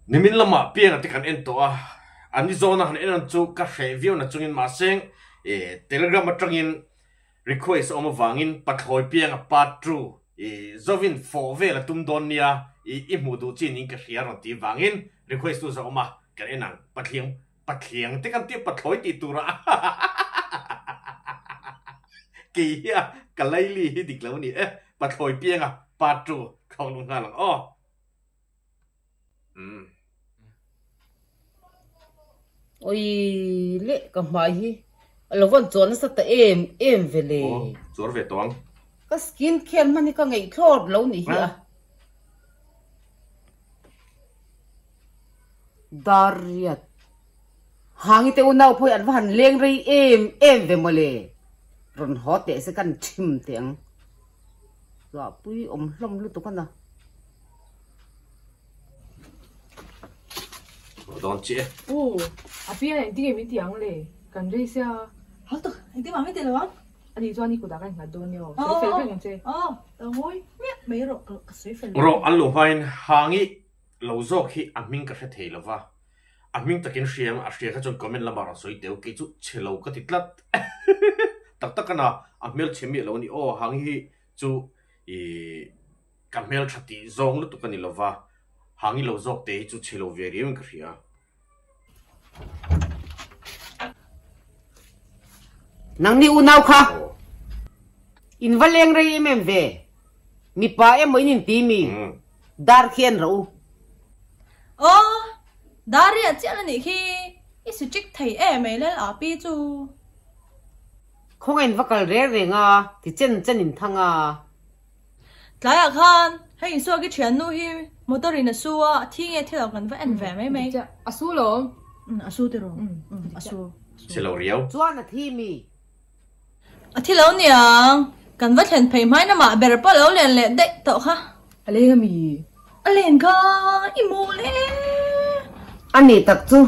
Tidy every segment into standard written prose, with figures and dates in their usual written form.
Nimin lamah pianga te kan en tawh a, a ni zawna han en ang chu ka hreh viau na chungin mahse Telegram atangin request a awm avangin Pathlawi pianga part 2 Zovin fawh vel a tum dawn nia i hmuh duh chin in ka hria rawn tih vangin request tu zawk awm a, kan en ang Pathiang Pathiang te kan tih Pathlawi tih tura kei hi a ka laili hi dik lo a ni e, Pathlawi pianga part 2 thlawk luh nghal ang aw. Oi le ka hmai hi a lo vawn chuan nasa ta em em ve le. Aw chuar ve tawh ang. Ka skin care hman hi ka ngeih thlawt lo nih hi a. Dar riat. Hangi te unau pawh hi an va han leng rei em em ve mawle. Rawn haw teh se kan thim teh ang. Zahpui awm hlawm lutuk a na. Dawn chiah e. U, a pian engtin nge min ti ang le? Kan rei sia. Hau tak, engtin mah min ti lo ang. Ani chuan i kutah ka innghat dawn nia aw, sawi fel vek ang che. Aw, ka ngawi hmiah mai rawh, ka sawi fel vek. Rawh, an luh hmain Hangi lo zawk hi a hming ka hre thei lo va, a hming takin hria ang, a hria kha chuan comment lamah rawn sawi teu, kei chu chhe lo ka ti tlat. Tak tak a na, a hmel chhe miah lo a ni aw, Hangi hi chu i Ka hmeltha tih zawng lutuk a ni lo va, hangi lo zawk te hi chu chhe lo ve riau in ka hria. Nangni unau kha in va leng rei em em ve, mipa emaw in inti mi, dar khi en rawh u. Aw, dar riah chiah a nih khi, i si ṭik thei em ei lel a pi chu. Khawngaih in va kal reng reng a, ti chen chen in thang a. Tlaiah khan hei Isuak i thiannu hi motor in a su a, a thi nge thil lo kan va en ve mai mai. A su lo. A su tiraw? A su. Chhe lo riau. Chuan a thi mi? A thi lo niang. Kan va thlen phei hmain amah ber pawh lo len leh daih tawh kha. A leng a mi? A len kha i mawl e. A nih tak chu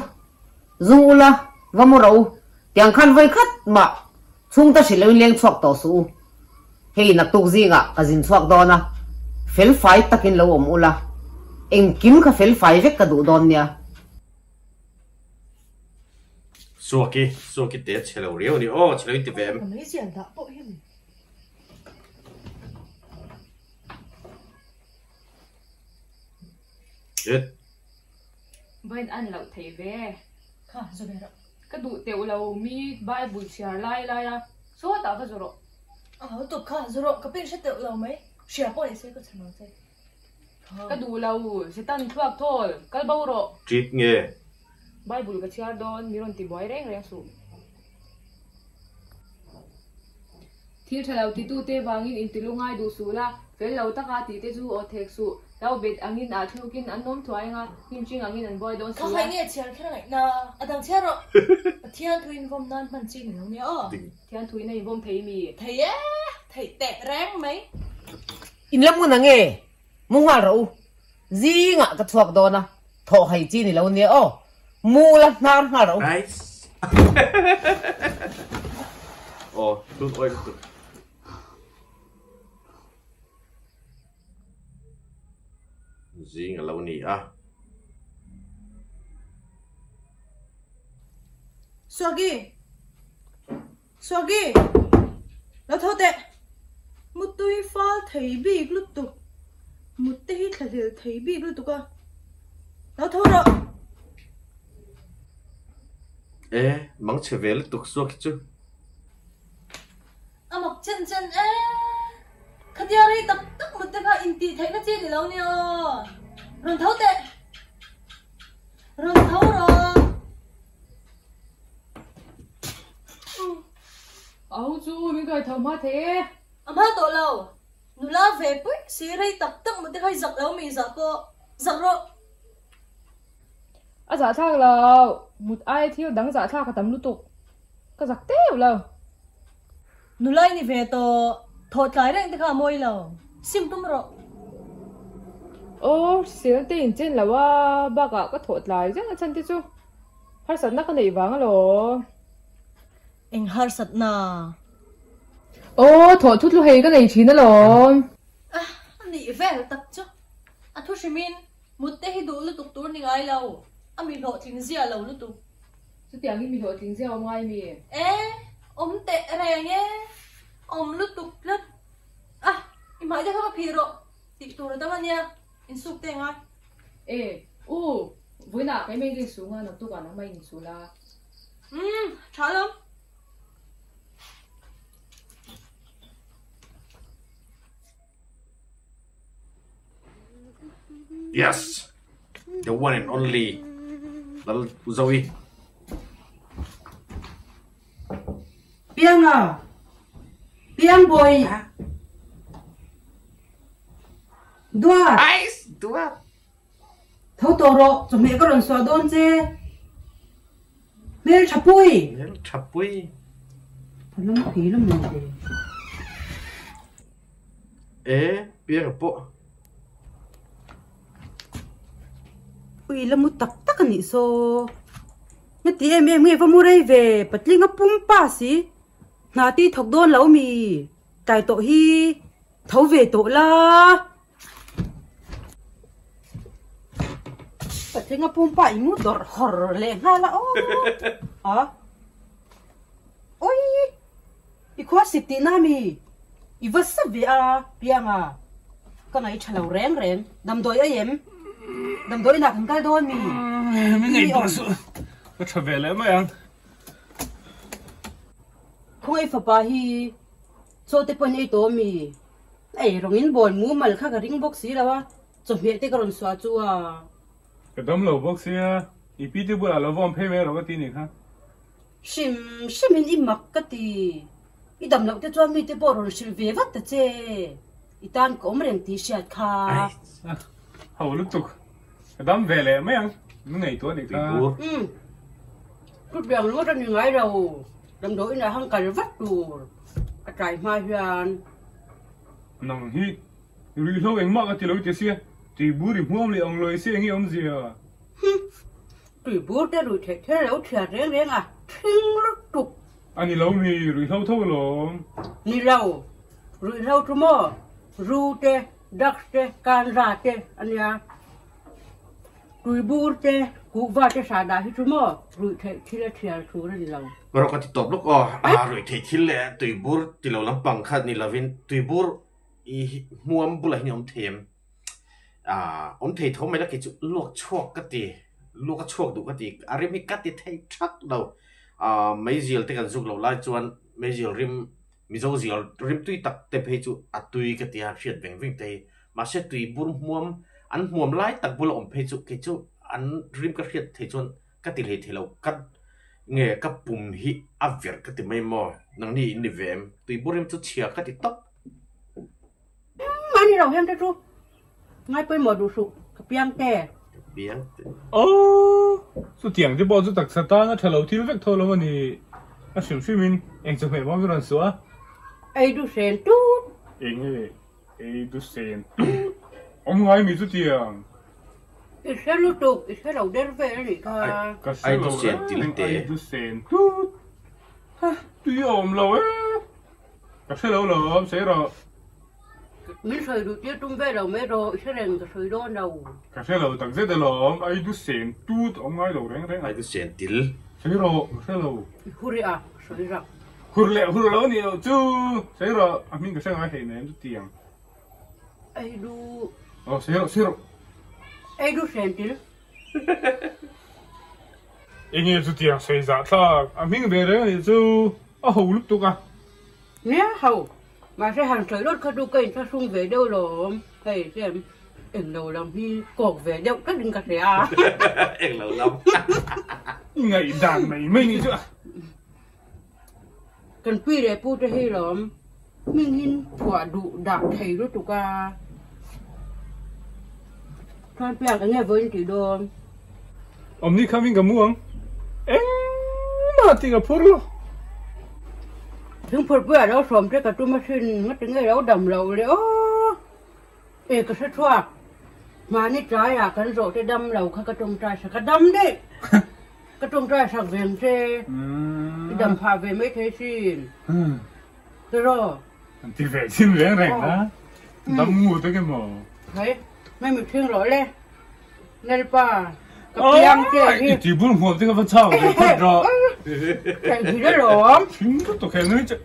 Zung ula, va mu rawh u, tiang khan vawi khat mah chhungte hrilh loin leng chhuak tawh suh u. Hei naktuk zingah ka zin chhuak dawn a, fel fai takin lo awm ula, engkim kha fel fai vek ka duh dawn nia. Suaki, Suaki te a chhe lo riau a ni aw, chhe lo in ti ve em? Ka meizial dah pawh hi a ni. Jet. Vain an loh thei ve. Kha, zu ve rawh. Ka duh teuh lo mi Bible chhiar lai lai a, sawtah va zu rawh. A ho tawp kha, zu rawh, ka pin hre teuh lo mai. Hria pawh ni se ka chhan ang che. Kha. Ka duh lo, Satan thluak thawl, kal bo rawh. Treat nge? Bible ka chhiar dawn, mi rawn ti buai reng reng suh. Thil tha lo titute vangin intilu ngai duh suh la, fel lo taka tihte chu aw thek suh. Lo bet angin ah thlukin an awm thuai anga, hnim hring angin an buai dawn si a. Khawngaih nge chhiar kher ngaihna a dang chhiar rawh. Pathian thuin vawm nan hman chi ni lo nia aw. Pathian thuin a invawm thei mi? Thei e, theih teh reng mai. In la hmun ange, mu nghal rawh u. Zingah ka chhuak dawn a, thawh hai chi ni lo nia aw. Mu la hnar nghal rawh u. Nice. Aw, tun oil lutuk. Zing a lo ni a. Swagi! Swagi! Lo tho teh! Mutui fal thei bik lutuk, mut te hi thlahlel thei bik lutuk a, lo tho rawh! E, mang chhe ve lutuk Swagi chu. A mak chen chen e! Khatia rei tak tak mut te kha intih theihna chi ni lo nia aw! Rawn tho teh! Rawn tho rawh! Au chu min kai tho hma thei e. A hma tawh lo. Nula ve pui si rei tak tak maw te kha i zak lo mi zah pawh zak rawh. A zah thlak lo. Mut aia thil dang zah thlak a tam lutuk. Ka zak teuh lo. Nula i ni ve tawh. Thawh tlai reng te kha a mawi lo. Sim tum rawh. Aw, hrisel te in chen lo a, bakah ka thawh tlai zeng a chhan te chu. Harsatna ka neih vang alawm. Eng harsatna? Aw, thawh thu thlu hei ka nei thin alawm. A nih vel tak chu. A thu hrimin Mut te hi duh lutuk tur ni ngai lo, a mi hlawhtling zia lo lutuk. Chutiang hi mi hlawhtling zia awm ngai mi? E, awm teh reng e, awm lutuk tlat. A, i hmai te kha va phih rawh, tih tur a dam a nia, insuk te ngai. E, u, vawiinah keimah in ka insu nga, naktukah nangmah in insu la. Umm, tha lawm. Yes! The one and only Lal Zoe. Pianga! Piang boy! Duat! Ais! Duat! Tho tawh rawh, chawhmeh ka rawn suah dawn che. Hmel tha pui! Hmel tha pui! A lam phi lam lo ve. E, piang pawh. Ui la mu tak tak a nih saw. Nga ti em em nge va mu rei ve, patling a pum pa si. Hna ti thawk dawn lo mi, tlai tawh hi tho ve tawh la. Patling a pumpa i mu dawrh hawr leh nghal a aw a oi i khua sik tih na mi i va sa ve a piang a ka ngaih tha lo reng reng damdawi a em damdawi inah kan kal dawn mi min ngaih duh suh ka tha ve leh mai ang khawngaih fapa hi chaw te pawh in ei tawh mi Ei rawng in bawl mumal kha ka ring bawk si lo a, chawhmeh te ka rawn suah chu a. Ka dam lo bawk sia, i pi te bulah lo vawm phei mai rawh ka ti nih kha. Hrim hrim in i mak ka ti, i dam loh te chuan mi te pawh rawn hrilh ve vat ta che, i tan ka awm reng tih hriat kha. Ho lutuk, ka dam ve leh mai ang, nu ngaihtuah nih kha. Umm, chutiang ringawt a ni ngai lo, damdawi inah han kal vat tur a tlai hma hian. Nang hi ruihhlo engmah ka ti lo ti sia, tuibur i hmuam leh ang lawi sia enge awmzia? Hum, tuibur te ruih theih thil lo thiar reng reng a, thing lutuk. A ni lo mi, ruihhlo tho alawm. Ni lo, ruihhlo chu maw, ru te, drugs te, kanra te a nia. Tuibur te, kuhva te sah dah hi chu maw ruih theih thil a thial tur a ni lo. Ka rawh ka ti tawp lawk aw, a ruih theih thil leh tuibur ti lo lampang kha ni lovin tuibur i hmuam bulah hian awm thei em? Ah awm thei tho mai la kei chu luak chhuak ka ti, luak a chhuak duh ka ti, a rim hi ka ti thei thak lo. Ah meizial te kan zuk loh lai chuan meizial rim Mizo zial rim tui tak te phei chu a tui ka tia hriat veng veng te hi. Mahse tuibur hmuam an hmuam lai tak bula awm phei chu kei chu an rim ka hriat thei chuan ka ti hlei thei lo. Ka nge ka pum hi a verh ka ti mai maw? Nangni in ni ve em? Tuibur rim chu chhia ka ti tawp. Mahni lo hian te chu ngai pawimawh duh suh ka piang te. Ka piang te. Aww! Chutiang te pawh chu taksa tan a tha lo thil vek tho lo a ni. A hrim hrim in eng chawhmeh maw rawn suah a? Ei du sen tut. Eng nge ei du sen tut? Awm ngai mi chutiang. I hre lutuk, i hre lo der vel a nih kha. Ka hre lo reng ei du sen tut. Ha, tui a awm lo e. Ka hre lo lawm, sawi rawh. Min sawi duh tir tum ve lo mai rawh, i hre reng ka sawi dawn lo. Ka hre lo tak zet alawm, ai du sen tut awm ngai lo reng reng a. Ai du sen til. Sawi rawh, ka hre lo. I hur i a, ka sawi rak. Hur leh hur lo nih loh chu, sawi rawh, a hming ka hre ngai hleih nem chu tiang. Ai du. Aw, sawi rawh, sawi rawh. Ai du sen til. Enge chutiang sawi zah thlak, a hming ve reng anih chu a ho lutuk a. Nia ho, mahse han sawi lawt kha chu ka inthlahrung ve deuh lawm, hei chem englo lam hi kawk ve deuh tlat in ka hria. Englo lam. I ngaihdan mai mai nih chu a. Kan pi leh pu te hi lawm, hming hin phuah duh dah thei lutuk a. Chuan piang enge vawiin tih dawn? Awmni kha min ka mu ang. Engmah tih ka phur lo. Thingphurpuia lo sawm te ka tum asin, ngati nge lo dam loh le aw. E ka hre thuak, mahni tlaiah kan zawh te dam lo kha ka tawngtai sak a dam daih. Ka tawngtai sak ve ang che, i dam phah ve mai thei sin. Tiraw? An ti ve thin reng reng a, dam ngut enge maw? Hei, mai mitthing rawh le. Lalpa ka piang che hi. I ti bul hmuam te ka va chau ve phawt rawh. Theih hi la lawm. Thing lutuk he nui che.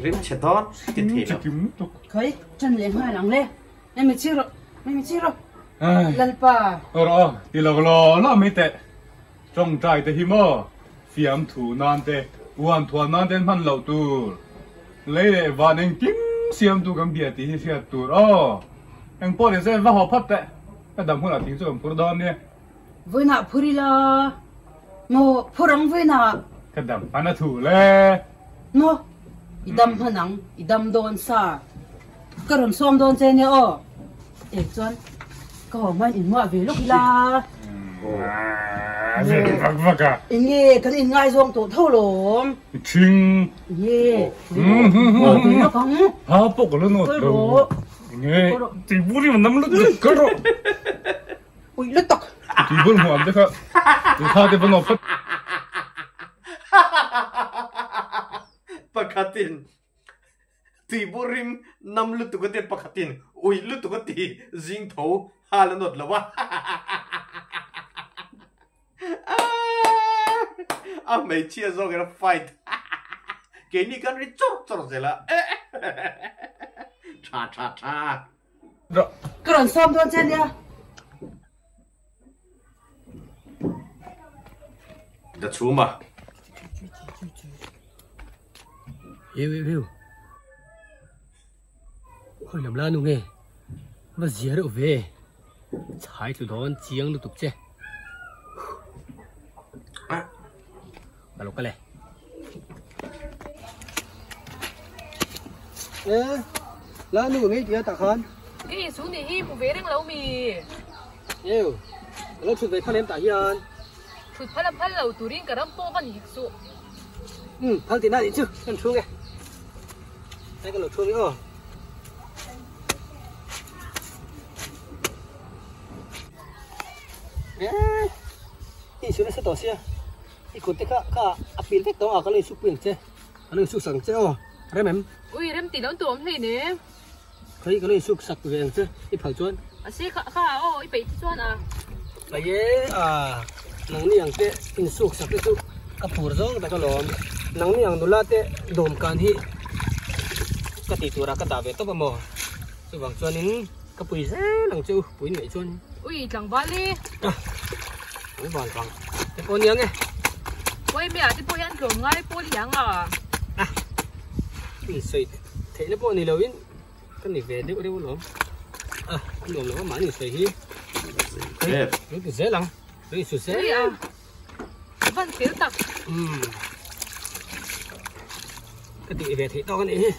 Rim chhe dawn ti thei lo. Chikim lutuk. Khai chan leh nghal ang le. Emi chi rawh emi chi rawh. Lalpa. Rawh ti lo law law mai teh. Tawngtai te hi maw fiamthu nan te uan thuan nan te an hman loh tur. Lei leh van engkim siamtu kan bia tih hi hriat tur aw. Engpawh ni se va haw phawt teh. Ka dam hunah thing chu kan phur dawn nia. Vawiinah phur ila maw phur ang vawiinah. Ka dam hman a thu le. Maw i dam hman ang i dam dawn sa. Ka rawn sawm dawn che nia aw. Eh chuan ka haw hmain inmuah ve lawk ila. Ve vak vak a. Enge kan inngaizawng tawh tho lawm. Thing. Enge muah ve lawk ang. Ha pawh ka la nawt lo. Enge tui bur hi nam lutuk ka rawh. Ui lutuk. Tui bur hmuam te kha tui kha te va nawt phawt. Pakhatin Tui burim nam lutuk a ti pakhatin ui lutuk a ti zing tho hal a nawt lo a a hmeichhia zawk in a fight keini kan ri chawr chawr zel a tha tha tha. Ka rawn sawm dawn che nia. Da chhum a. Hiu hiu hiu. Khawi lam la nu nge? Va zia reuh ve. Chhai tlu dawn chiang lutuk che. Ka lo kal e. E, la nu ngei tia tah khan. Ei, su nih hi hmu ve reng lo mi. Eu, ka lo thut ve phal em tah hian. Thut phal a phal lo turin ka ram pawh va ni hek suh. Umm, phal tihna nih chu, kan thu nge. Hei ka lo thu nge aw. E, i su nasa tawh sia. I kut te kha kha a pil vek tawh a, ka lo insuk pui ang che, ka lo insuk sak ang che aw, rem em? Ui, rem tih lo an tuam hlei ne. Khawi ka lo insuk sak ve ang che, i phal chuan. A se kha kha aw, i peih te chuan a. Paih e, a, nangni ang te insuk sak te chu ka phur zawng tak alawm. Nangni ang nula te dawmkan hi ka tih turah ka dah ve tawp a maw? Chuvang chuanin ka pui zel ang che u, pui ngaih chuan. Ui, tlangval i. Ah, tlangval vang te pawh nia nge. Pawi mai ah te pawh hian tlawm ngai pawl i ang a. Ah, in sawi theihna pawh ni loin ka ni ve deuh reuh alawm. Ah, a nuam lo a mahni sawi hi. Hei, lo ti zel ang, lo insu zel. Ui a, van fel tak. Umm, ka tih ve theih tawk a nih hi.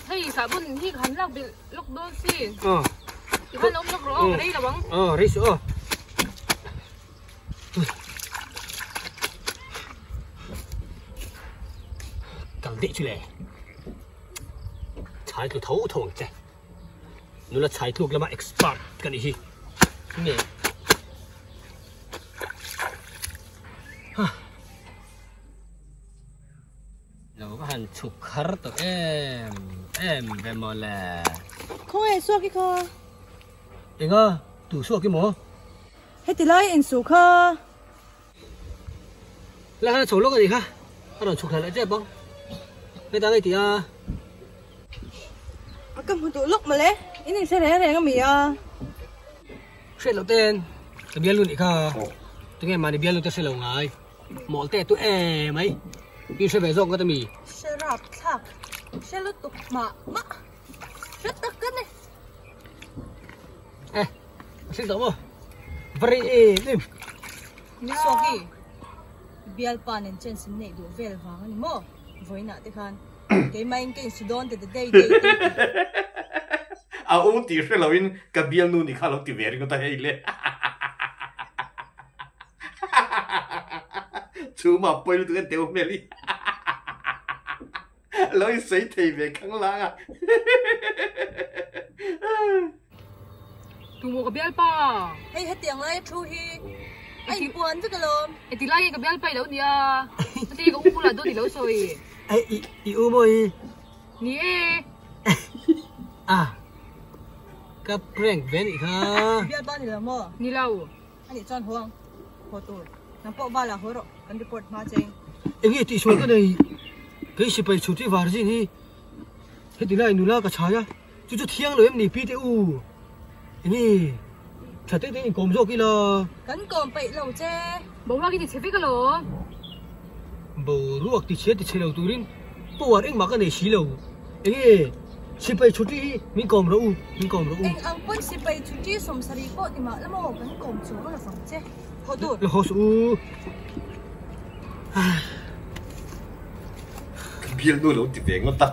Hei sahbawn hi ka han lak belh lawk dawn si. Aw. Ti khan awm lawk rawh aw, ka rei lo ang. Aw, rei suh aw. Kal daih chu le. Chhai tlu tho tho ang che. Nula chhai tluk lama expert ka nih hi. Nge. Ha. Lo va han chhuk har tawh em em ve maw le. Khawnge suak i kha? Enga tu suak i maw? Heti lai a insuh kha. Lai khan a chho lawk a nih kha, a rawn chhuk thla leh tep ang. Heta ngei tih a. A ka hmu duh lawk mawle, in inhre reng reng a mi a? Hriat loh ten ka bialnu nih kha, tunge mahni bialnu te hre lo ngai. Mawl te tu e mai. I hre ve zawk ngat ami? Hre rap thlak. Hre lutuk mah mah. Hre tak ka ni. Eh, a hre tawh maw? Va rei em em. Nia. Sawki, bialpa nen chance in neih duh vel vang a ni maw? Vawiinah te khan keimah in ka insu dawn te te dei dei te ti. A u tih hre loin ka bialnu ni kha lo ti ve ringawt a hei le. Chhuma pawi lutuk en teuh hmel hi lo in sawi thei ve khang lang a. Tu maw ka bialpa? Hei hetiang lai a thu hi a inpuan vek alawm. Heti lai hi ka bialpa i lo nia. Heti ka u bulah dawn i lo sawi. Ei i u maw hi? Ni e. Ah. Ka prank ve nih kha. Bialpa ni lo maw? Ni lo. Anih chuan haw ang. Haw tur. Nang pawh vala haw rawh. Kan report hma cheng. Enge tihsual ka nei? Kei sipai chhuti var zin hi heti lai nula ka chhai a, chu chu thiang lo em ni pi te u? Enge tha te te in kawm zawk ila? Kan kawm peih lo che. Boruak i ti chhe vek alawm. Boruak ti chhe ti chhe lo turin power engmah ka nei si lo. Enge sipai chhuti hi min kawm rawh u, min kawm rawh u. Eng ang pawn sipai chhuti 70 pawh ti mah la maw kan kawm chuang lo vang che. Haw tur. La haw suh u. Ka bialnu lo ti ve ngawt a.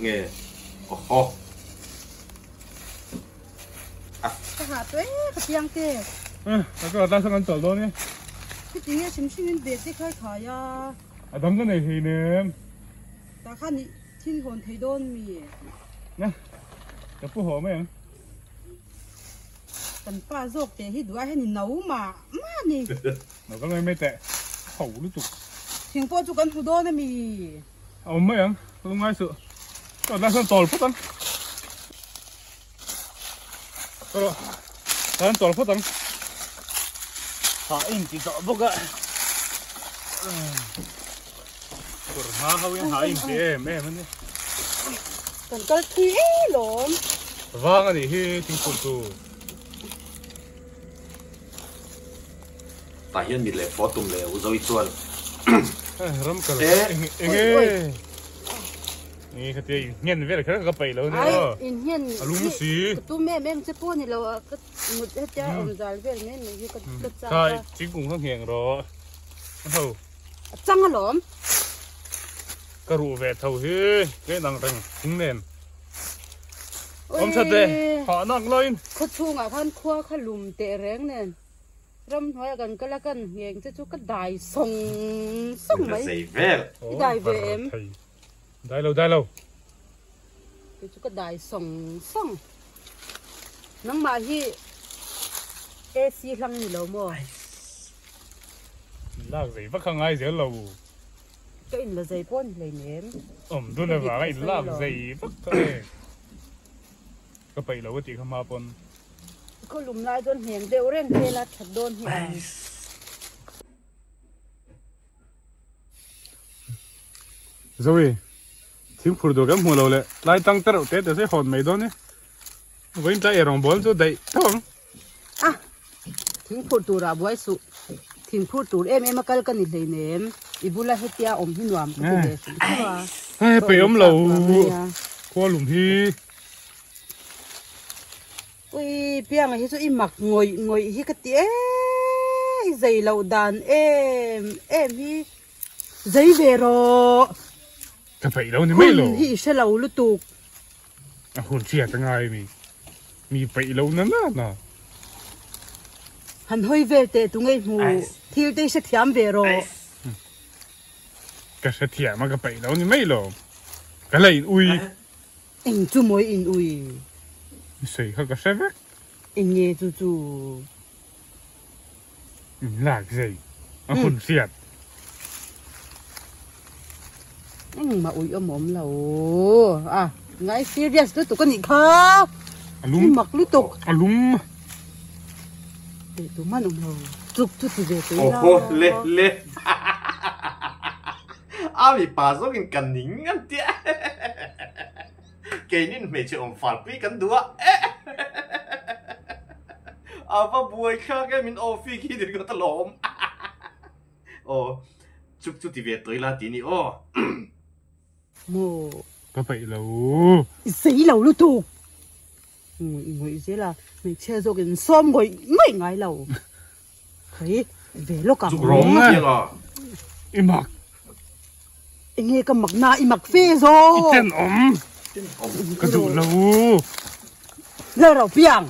Nge awhaw. Ka hah tawh e ka piang te. Ka ka ta sang an chawl dawn e. Khiti nge hrim hrim in bag te khai khai a. A dang ka nei hei nem. Tah khan i thil hawn thei dawn mi. Na ka pu haw mai ang. Kan pa zawk teh hi duh ai hian i no mah mah a ni. No ka mai mai teh ho lutuk. Thing pawh chu kan hmu dawn a mi. A awm mai ang ka lu ngai suh. Ka lai sawn tawl phawt ang. Ka rawh kan tawl phawt ang. Ha in ti tawh bawk a. Kawr hma ho in ha in ti em em a ni. Kan kal thui e lawm. Vang a nih hi thingpui tur. Tah hian mit leh pawh tum leh u Zoe chuan Ram kal eng enge nge khatia in nghen vel kher ka peih lo nia Ai in nghen a lung si ka tum em em che pawh ni lo a ka mut hetia awm zal vel mai mai hi ka chak a. Khai thingkung kha ngheng rawh ho. A chang alawm. Ka ruh ve tho hi ka inang reng thing nen. Awm that e hah nak laiin. Khaw chhungah khan khua kha lum teh reng nen ramhnuaia kan kal a kan ngheng che chu ka dai sawng sawng mai. I dai ve em? Dai lo dai lo. Kei chu ka dai sawng sawng. Nangmah hi AC hlang ni lo maw? Lak zei vak kha ngai zel lo. Ka in la zei pawh ni hlei nem. Awm dun avanga in lak zei vak kha e. Ka peih lo ka tih kha hma pawn. Khaw lum lai chuan hnem deuh reng vel a that dawn hi a. Zoe, thingphur tur kan hmuh lo leh tlai tang te reuh te te sawi hawn mai dawn e. Vawiin tlai eirawng bawl chu daih tho ang. A, thingphur turah buai suh. Thingphur tur em em a kal ka ni hleinem. I bula hetia awm hi nuam ka ti ve hrim hrim a. Hei peih awm lo khua lum hi. Ui pianga hi chu i mak ngawih ngawih hi ka ti e i zei loh dan em em hi zei ve rawh. Ka peih lo ni mai lo. Hun hi i hre lo lutuk. A hun hriat a ngai mi. Mi peih lo na na na. Han hawi vel teh tu ngei hmu thil te i hrethiam ve rawh. Ka hrethiam a ka peih lo ni mai lo. Ka la in ui. Eng chu mawi in ui. I sawi kha ka hre vek. Eng nge chu chu. In lak zei a hun hriat. Engmah ui awm awm lo a ngai serious lutuk a nih kha. A lum. I mak lutuk. A lum. Teh tu man awm lo chuk chu ti ve tui la. Oho le le a mipa zawkin ka ning an tia keinin hmeichhe awm fal pui kan duh a a va buai thlak e min awfi khi ni ringawt alawm aw chuk chu ti ve tawh ila ti ni aw. Maw. Ka peih lo. I zei lo lutuk. Ngawih ngawih zel a hmeichhia zawk in sawm ngawih ngawih ngai lo. Khawi ve lawk ang. Zuk rawng chiang a. I mak. Enge ka mak na i mak fe zawk. I tenawm. Ka duh lo. Lal rau piang.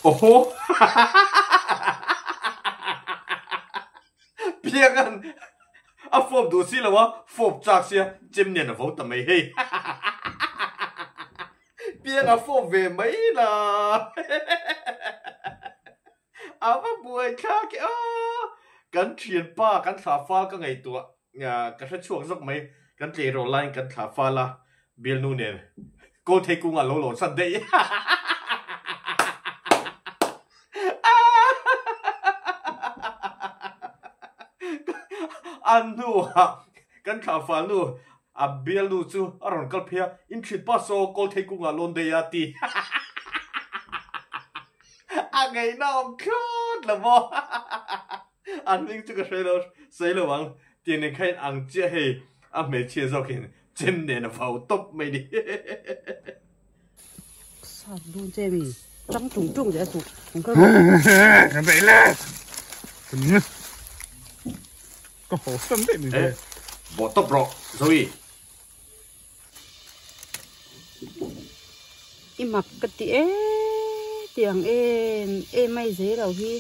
Oho. Piangan a fawp duh si lo a, fawp chak sia chem nen a vo ta mai hei. Piang a fawp ve mai la. A va buai thlak e aw. Kan thianpa kan thlah fal ka ngaihtuah ka hre chhuak zawk mai. Kan tleirawl laiin kan thlah fal a, bialnu nen kawl thei kungah lo lawn san daih. A hnuah kan thlah fal nu a bialnu chu a rawn kal phei a, in ṭhin pa saw kawl thei kungah lawn daih a ti. A ngaihna awm thlawt lo maw? An hming chu ka hre lo, sawi lo ang. Tiang nen kha in ang chiah hei, a hmeichhia zawkin chem nen a vau tawp mai ni. Sat dun che mi, tang tung tung che su. Ka bei le. Ka haw san daih mai che. Bawh tawp rawh, Zoe. I mak ka ti e tiang em em mai zei lo hi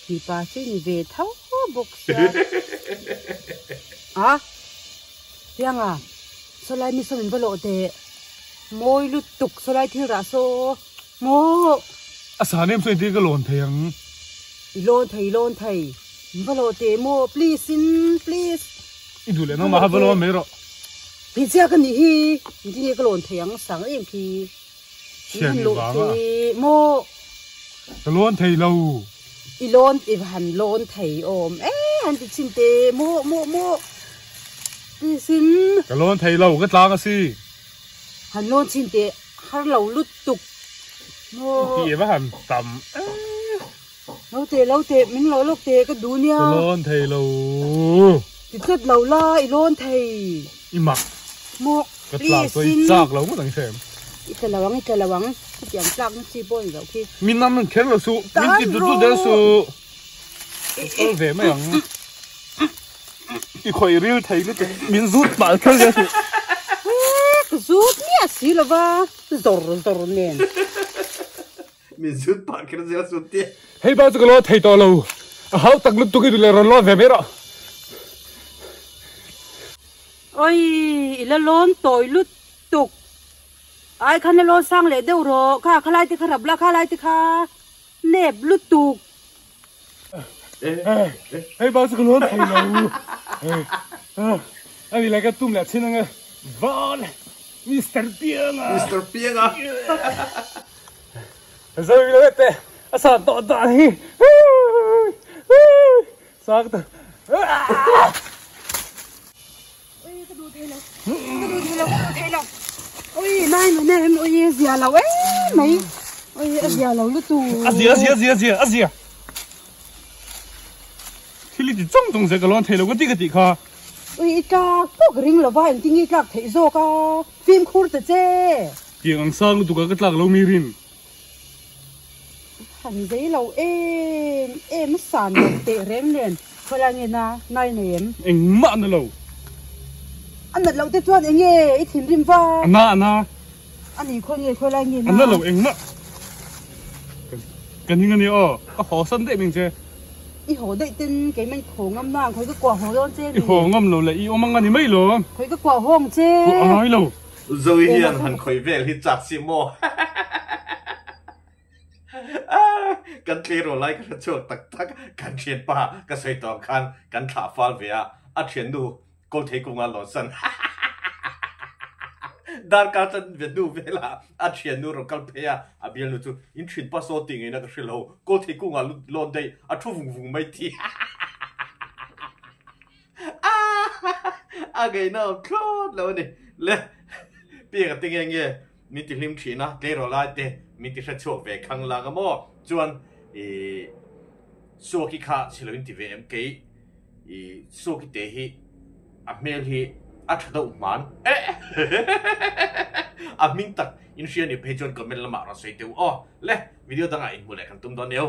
mipa chu ni ve tho bawk sia a tianga sawlai mi saw min va lawh teh mawi lutuk sawlai thil rah saw maw a sa nem saw engtin ka lawn thei ang i lawn thei i lawn thei min va lawh teh maw please in please. I duh leh nangmah kha va lawn mai rawh. Hmeichhia ka nih hi engtin nge ka lawn thei ang sang em khi. Chhia nih vang a. Maw. Ka lawn thei lo. I lawn i va han lawn thei awm e han ti chhin te maw maw maw please in. Ka lawn thei lo ka tlang a si. Han lawn chhin te har lo lutuk maw. Ti e va han tam e. Lo teh lo teh min lo lawk teh ka duh nia. Ka lawn thei lo. Ti tlat lo la i lawn thei. I mak. Maw Ka tlak chuan i chak lo ngawt ang i hrem. I tla lo ang i tla lo ang. Chutiang tlak na chi pawh a ni loh khi. Min nam kher lo suh. Min ti dut dut der suh. Ka kal ve mai ang. I khawih ril thei lutuk. Min zut palh kher zel suh. Ka zut miah si lova zawr zawr nen. Min zut pah kher zel chu tia. Hei ba chu ka lo thei tawh lo. A hau tak lutuk i duh leh rawn lawn ve mai rawh. Oi, i la lawn tawi lutuk. Ai khan la lawn sang leh deuh rawh. Kha kha lai te kha rap la, kha lai te kha nep lutuk. Hei ba chu ka lawn thei lo. A ni leh ka tum leh chin ang e. Val Mister Pianga. Mister Pianga. Zoe lo te a sa tawh dan hi sa ka ta Oi ka duh thei lo ka duh thei lo ka duh thei lo oi nai nu nem oi zia lo em mai oi a zia lo lutu a zia a zia a zia a zia a zia thil i ti chawng chawng zel ka lawn thei lo ka ti ka tih kha oi i tlak pawh ka ring lova engtin nge i tlak theih zawk a fimkhur ta che. Tiang ang sang lutuk a ka tlak lo mi rin. Han zei lo em em a san lo teh reng nen khawilai nge na nai nei em? Engmah na lo. A nat loh te chuan enge i thinrim va? A na a na. A ni khawi nge khawilai nge na? A na lo engmah. Ka ning a ni aw, ka haw san daih ming che. I haw daih ten keimah in khaw ngam na ang khawi ka kuah haw dawn che ni. I haw ngam lo leh i awm ang a ni mai lo. Khawi ka kuah hawng che. Kuah a ngai lo. Zoe hian han khawih vel hi chak si maw? Kan tleirawl lai ka hre chhuak tak tak, kan thianpa ka sawi tawh ang khan kan thlah fal ve a, a thiannu Kawlthei kunga lawn san Darkar chan ve hnu velah a thiannu rawn kal phei a, a bialnu chu in thianpa saw tih ngaihna ka hre lo, Kawlthei kunga lawn daih a thu vung vung mai ti. A ngaihna awm thlawt lo a ni. Le Pianga te nge nge min ti hlim thin a, tleirawl lai te min ti hrechhuak ve khang lang a maw? Chuan ih Suaki kha chhe lo in ti ve em kei ih Suaki te hi a hmel hi a tha deuh hman eh a hming tak in hria nih phei chuan comment lamah rawn sawi teuh aw. Le video dangah inhmu leh kan tum dawn nia.